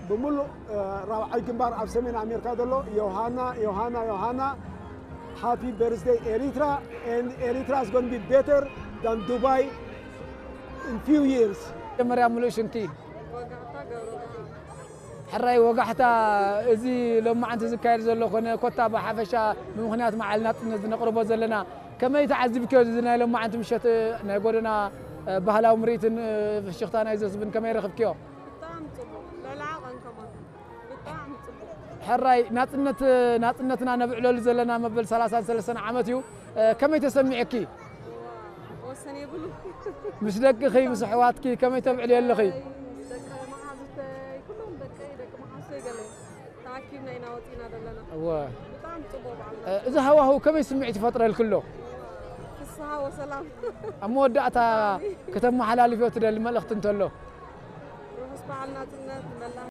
ብምሉእ ራብዓይ ግንባር ኣብ ሰሜን ኣሜሪካ ዘሎ ዮሃና ዮሃና ዮሃና, happy birthday Eritrea, and Eritrea is going to be better than Dubai in few years. መጀመርያ ምሉእ ሽምኪ ሕራይ ወጋሕታ፣ እዚ ሎማዓንቲ ዝካየድ ዘሎ ኮነ ኮታ ብሓፈሻ ብምኽንያት መዓል ናጽነት ዝነቕርቦ ዘለና ከመይ ተዓዚብክዮ? እዚ ናይ ሎማዓንቲ ምሸት ናይ ጎደና ባህላዊ ምርኢትን ፍሽኽታ ናይ ዘስብን ከመይ ረኽብክዮ? ብጣዕሚ ፅቡቅ፣ ልዕሊ ዓቐን ከማን ብጣዕሚ ፅቡቅ። ሕራይ ናጽነት ናጽነትና ነብዕለሉ ዘለና መበል ሰላሳን ሰለስተን ዓመት እዩ። ከመይ ተሰሚዕኪ? ወሰን የብሉ። ምስ ደቅኺ ምስ ኣሕዋትኪ ከመይ ተብዕልዮ ኣለኺ? ደቂ መሓዙተይ ኩሎም ደቀይ ደቂ መሓዙተይ ገለ ተኣኪብና ኢና ወፂና ዘለና። እወ ብጣዕሚ ፅቡቅ በዓል። እዚ ሃዋህው ከመይ ስምዒት ይፈጥረልኪ ኣሎ? ፍስሃ ወሰላም። ኣብ መወዳእታ ከተመሓላልፍዮ ትደሊ መልእኽቲ እንተሎ? ርሑስ በዓል ናፅነት ንመላእ